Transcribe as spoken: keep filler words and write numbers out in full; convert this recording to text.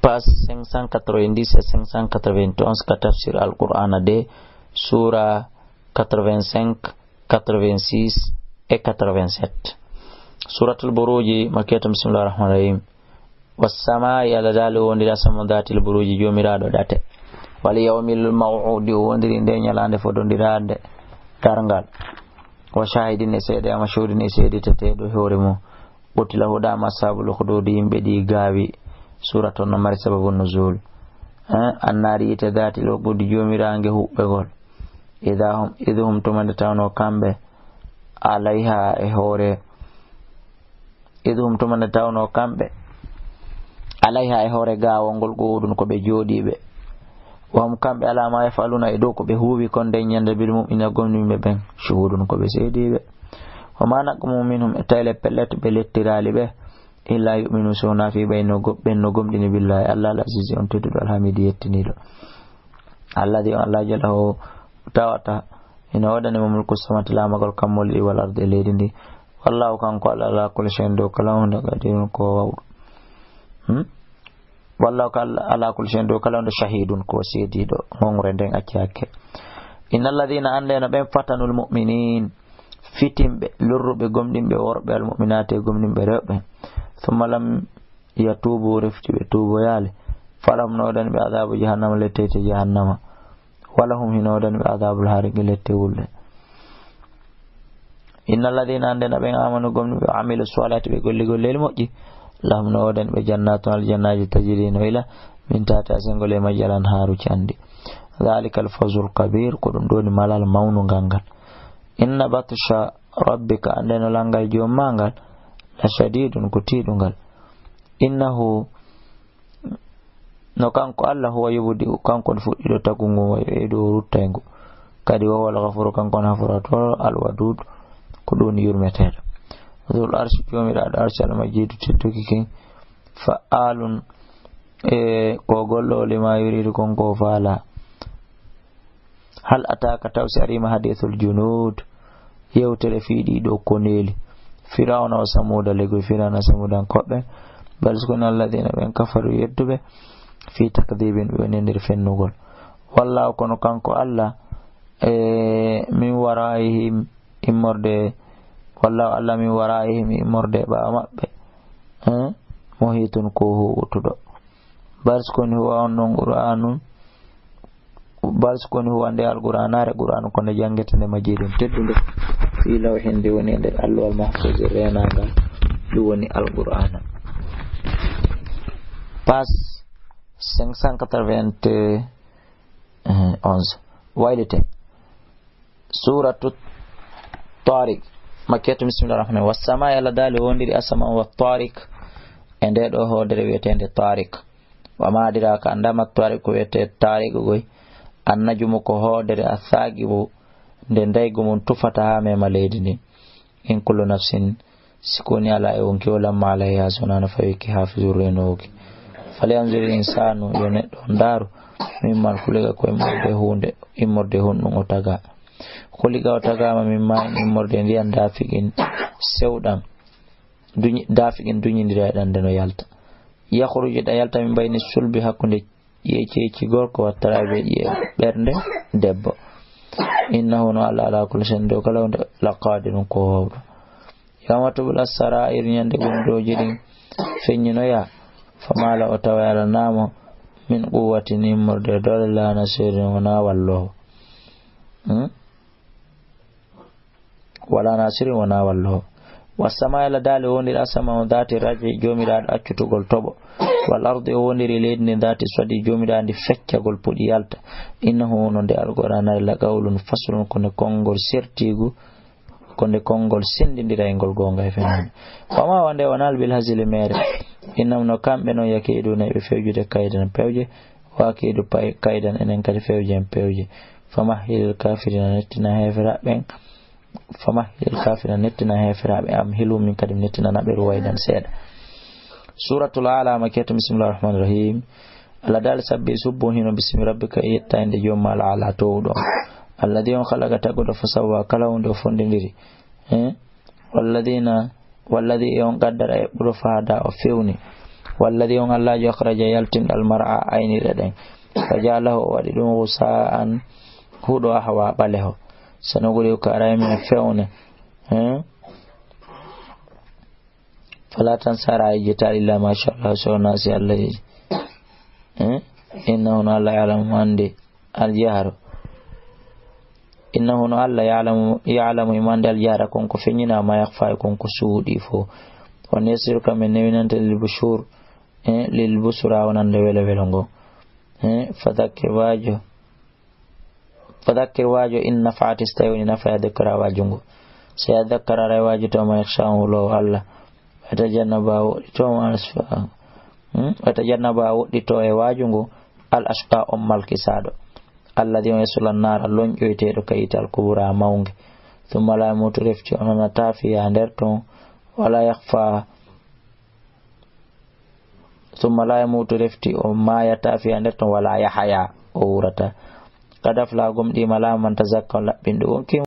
page cinq cent quatre-vingt-dix et cinq cent quatre-vingt-onze ka tafsir Alqur'aana de, suura quatre-vingt-cinq, quatre-vingt-six et quatre-vingt-sept. Suuratul Buruuji, makkiyatun, bismillaahi rahmaani rahiim. Wassamaa'i, Alla daali o wondiri asama, daatil buruuji, joomiraaɗo ɗate. Wal yawmil maw'uudi, o wondiri nde ñalaande fodondiraande darngal. Wa shaahidin, e seede, wa mashhuudin, e seediteteeɗo e hoore mum. Qutila, huɗaama, ashaabul ukhduudi, yimɓe ɗi gaawi. Suura toon no mari sababu nuzul. Eh, annaari, yiite, daatil wuquudi, joomiraange huɓɓegol. Idaa hum, idh hum, tuma nde tawnoo kamɓe, alayha, e hoore, idh hum, tuma nde tawnoo kamɓe, alayha, e hoore gaawol ngol, qu'uudun, ko ɓe jooɗiiɓe. Wa hum, kamɓe, alaa maa yaf'aluuna, e dow ko ɓe huuwi kon nden ñande, bil mu'miniina, gomɗinɓe ɓen, shuhuudun, ko ɓe seediiɓe. Wa maa naqamu minhum, e tayle pellet ɓe lettiraali ɓe, illaa yu'minu, so wonaa fii ɓen no go-, ɓen no gomɗini, billaahi, Alla, al-aziizi, on tedduɗo, al-hamiidi, yettiniiɗo. Alladii, on Alla, jalla, o tawata hino woodani mo mulku samawaati, laamagol kammuuli ɗi, wal ardi, e leydi ndi. Wallaahu, kanko Alla, alaa kulli shay'in, dow kala huunde, qadiirun, ko waawɗo. Hmm? Wallaahu, ko Alla, alaa kulli shay'in, dow kala huunde, shahiidun, ko seediiɗo, ŋoŋre nden acci hakke. Innal ladiina, anndee no ɓen, fatanul mu'miniina, fitinɓe, lorruɓe gomɗinɓe worɓe, al mu'minaati, e gomɗinɓe rewɓe, summa lam yatuubu, refti ɓe tuuboyaali, falahum, no woodani ɓe, adaabu jahannama, lette jahannama, walahum, hino woodani ɓe, adaabul haariqi, lette wulɗe. Innal ladiina, anndee no ɓen, aamanu, gomɗinɓe, wa amilu saalihaati, ɓe golli golleeli moƴƴi, lahum, no woodani ɓe, jannaatun, aljannaaji, tajrii, no ila, min tahtihaa, sengol e majji, al anhaaru, canɗi. Daalikal fawzul kabiir, ko ɗum ɗo woni malal mawnungal ngal. Inna batsha rabbika, anndee no lanngal joom maa ngal, la shadiidun, ko tiiɗungal. Innahu, no kanko Alla, huwa yubdi'u, kanko woni fuɗɗiiɗo tagu ngu, wa yu'iidu, o ruttay ngu. Kadi wa huwal ghafuuru, kanko woni haforatooɗo, al waduud, ko ɗum woni yurmeteeɗo. Zul arshi, joomiraaɗo arshi, al majiidu, tedduki kin, fa'aalun, e ko gollooli, maa yuriidu, kon ko faalaa. Hal ataaka, taw si arii ma, hadiisul junuud, yewtere fii ɗii ɗoo koneeli, Firawna wa Samuuda, legoy Firawna Samuudankooɓe, bal si ko woni, alladiina, ɓen, kafaruu, yedduɓe, fii takdiibin, ɓe woni e nder fennugol. Wallaahu, kono kanko Alla, e, min waraa'ihim, immorde, wallaahu, Alla, min waraa'ihim, immorde ɓaawo maɓɓe, eh, muhiitun, ko huuɓutuɗo. Bal si ko woni huwa on ɗon Qur'aanun, bal si ko woni huwa nde Alqur'aanaare, Qur'aanu ko nde janngete, nde majiidun, teddunde, fii lawhin, nde woni e nder alluwal mahfuuzi reenaangal, ɗum woni Alqur'aana. Page cinq cent quatre-vingt-onze. Waylite. Suuratu Taariq. Makkiyatu, bismillaahi rahmaani rahiim. Wassamaa'i, Alla daali, o wondiri asamaan, wa taariq, e ndee ɗoo hoodere wiyeteende Taariq. Wa maa adraaka, anndaa ma Taariq, ko wiyetee Taariq koy. Annajmu, ko hoodere, a saaqibu, nde ndaygu mum tufata haa mema leydi ndin. In kullu nafsin, si ko woni alaa e wonki o, lamma alayhaa, so wonaa no fawi ki, haafizun, reenoowo ki. Falyanzuril insaanu, yo neɗɗo on ndaaru, mimma khuliqa, ko immorde huunde, immorde honɗum o tagaa. Khuliqa, o tagaama, min maa'in, immorde ndiyan, daafiqin, sewɗan, duñi-, daafiqin, duñindiraa e ɗan nde no yalta. Yakhruju, ɗan yalta, min bayni sulbi, hakkunde ƴi'e ceeci gorko, wa taraa'ibi, ƴi'e ɓernde debbo. Innahu, no Alla, alaa kulli shay'in, dow kala huunde, la qaadirun, ko waawɗo. Yawma tubla saraa'ir, ñande ɓundooji ɗin feññinoya, famaa lahu, o tawa alanaamo, min quwwatin, immorde doole, laa nasiirin, wonaa walloowo. Hmm? Walaa naasirin, wonaa walloowo. Wassamaa'i, Alla daali, o wondiri asamaan, daati raj'i, joomiraaɗo accutugol toɓo. Wal ardi, o wondiri leydi ndin, daati sad'i, joomiraaɗo ndi feccagol puɗi yalta. Innahu, no nde Alqur'aanaare, la qawlun faslun, ko nde konngol sertiigu, ko nde konngol senndindiraygol goonga e fenaande. Wa maa huwa, nde wonaa, bil hazli, meere. Innahum, no kamɓe non, yakiiduuna, eɓe fewjude kaydan, pewje. Wa akiidu, pay-, kaydan, enen kadi fewjen pewje. Famahhilil kaafiriina, nettina heeferaaɓe ɓen. Famahhilil kaafiriina, nettina heeferaaɓe, amhilhum, min kadi mi nettinana ɓe ruwaydan seeɗa. Suuratul A'laa, makkiyatun, bismillaahi rahmaani rahiim. Alla daali, sabbih, subbo hino, bismi rabbika, e yetta innde joom maa, al a'laa, toowuɗo on. Alladii, on khalaqa, taguɗo, fa sawwaa, kala huunde o fonndindiri. Eh? Walladiina, walladii, e on qaddara, eɓɓuɗo, fa hadaa, o fewni. Walladi on Allaajo akhraja yaltinɗo almar'a aynirɗe ɗen. Fa ja'alahu o waɗi ɗum ghusa'an huɗo ahwa ɓaleho. Sanoguri ko ara men fewne. Eh? Fala tansara yejjita illa masha Allah so nasi Allah yeji. Eh? Innahu no Allah ya'lamu mo andi aljahru. Innahu no Allah ya'lamu, ya'lamu himo andi aljahra kon ko feññina ma yakhfa e kon ko suuɗi fo. Wa nuyassiruka min newinante lil bushur, eh, lil busra wonande welo welo ngo. Eh, fadhakkir wajo. Fadhakkir wajo in nafa'ati so tawi woni nafa ya dhakkara wajo ngo. So ya dhakkara ray wajo to ma yakhsha on hulo Allah. Wata jannaba woɗɗito mo al-ashqa. Hmm? Wata jannaba woɗɗito e waaju ngu al-ashqa on malkisaɗo. Alladhi on yasla nara lonƴoyteɗo ka yiite al-kubra mawnge. Thumma la yamutu refti o nana tafi ya nder ton. Wala yakhfa. Thumma la yamutu refti o maya tafi ya nder ton wala yahaya o wurata. Qad aflaha gomɗima la man tazakka on laɓɓinɗo wonki